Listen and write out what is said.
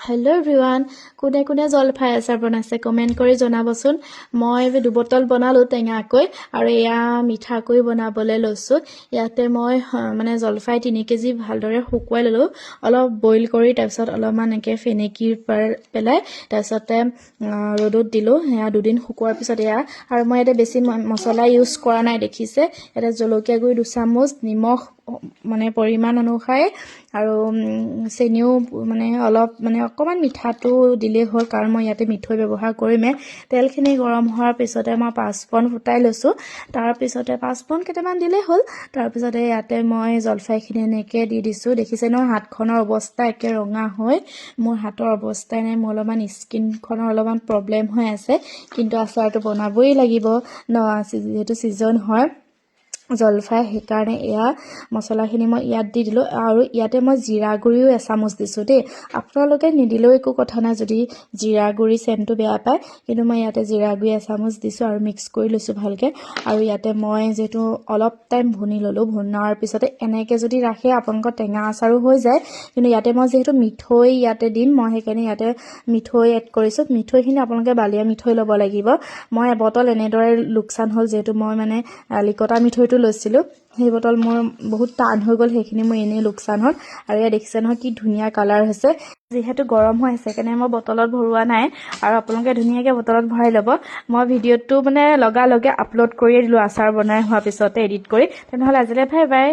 Hello' everyone, কোনে কোনে জলফাই আচাৰ বনাইছে কমেণ্ট কৰি জনাবচোন। মই দুবটল বনালোঁ টেঙাকৈ আৰু এয়া মিঠাকৈ বনাবলৈ লৈছোঁ। ইয়াতে মই মানে জলফাই 3 কেজি ভালদৰে শুকুৱাই ল'লোঁ, অলপ বইল কৰি। তাৰপিছত অলপমান এনেকৈ ফেনেকি পেলাই তাৰপিছতে ৰ'দত দিলোঁ। সেয়া দুদিন শুকোৱাৰ পিছত এয়া। আৰু মই ইয়াতে বেছি মছলা ইউজ কৰা নাই, দেখিছে। ইয়াতে জলকীয়া গুড়ি 2 চামুচ, নিমখ মানে পৰিমাণ অনুসাৰে আৰু চেনিও মানে অলপ, মানে অকণমান মিঠাটো দিলেই হ'ল, কাৰণ মই ইয়াতে মিঠৈ ব্যৱহাৰ কৰিমেই। তেলখিনি গৰম হোৱাৰ পিছতে মই পাঁচফোৰণ ফুটাই লৈছোঁ। তাৰপিছতে পাঁচফোৰণ কেইটামান দিলেই হ'ল। তাৰপিছতে ইয়াতে মই জলফাইখিনি এনেকৈ দি দিছোঁ। দেখিছে নহয়, হাতখনৰ অৱস্থা একে ৰঙা হৈ মোৰ হাতৰ অৱস্থাই নাই। মোৰ অলপমান স্কিনখনৰ অলপমান প্ৰব্লেম হৈ আছে, কিন্তু আচাৰটো বনাবই লাগিব ন, যিহেতু ছিজন হয় জলফাই। সেইকাৰণে এয়া মছলাখিনি মই ইয়াত দি দিলোঁ আৰু ইয়াতে মই জিৰা গুড়িও এচামুচ দিছোঁ দেই। আপোনালোকে নিদিলেও একো কথা নাই যদি জিৰা গুড়ি চেণ্টটো বেয়া পায়, কিন্তু মই ইয়াতে জিৰা গুড়ি এচামুচ দিছোঁ আৰু মিক্স কৰি লৈছোঁ ভালকৈ। আৰু ইয়াতে মই যিহেতু অলপ টাইম ভুনি ল'লোঁ, ভুনাৰ পিছতে এনেকৈ যদি ৰাখে আপোনালোকৰ টেঙা আচাৰো হৈ যায়। কিন্তু ইয়াতে মই যিহেতু মিঠৈ ইয়াতে দিম, মই সেইকাৰণে ইয়াতে মিঠৈ এড কৰিছোঁ। মিঠৈখিনি আপোনালোকে বালিয়া মিঠৈ ল'ব লাগিব। মই এবটল এনেদৰে লোকচান হ'ল, যিহেতু মই মানে লিকতা মিঠৈটো লৈছিলোঁ। সেই বটল মোৰ বহুত টান হৈ গ'ল, সেইখিনি মোৰ এনেই লোকচান হ'ল। আৰু ইয়াত দেখিছে নহয় কি ধুনীয়া কালাৰ হৈছে। যিহেতু গৰম হৈ আছে, সেইকাৰণে মই বটলত ভৰোৱা নাই আৰু আপোনালোকে ধুনীয়াকৈ বটলত ভৰাই ল'ব। মই ভিডিঅ'টো মানে লগালগে আপলোড কৰিয়ে দিলোঁ আচাৰ বনাই হোৱাৰ পিছতে এডিট কৰি। তেনেহ'লে আজিলৈ বাই বাই।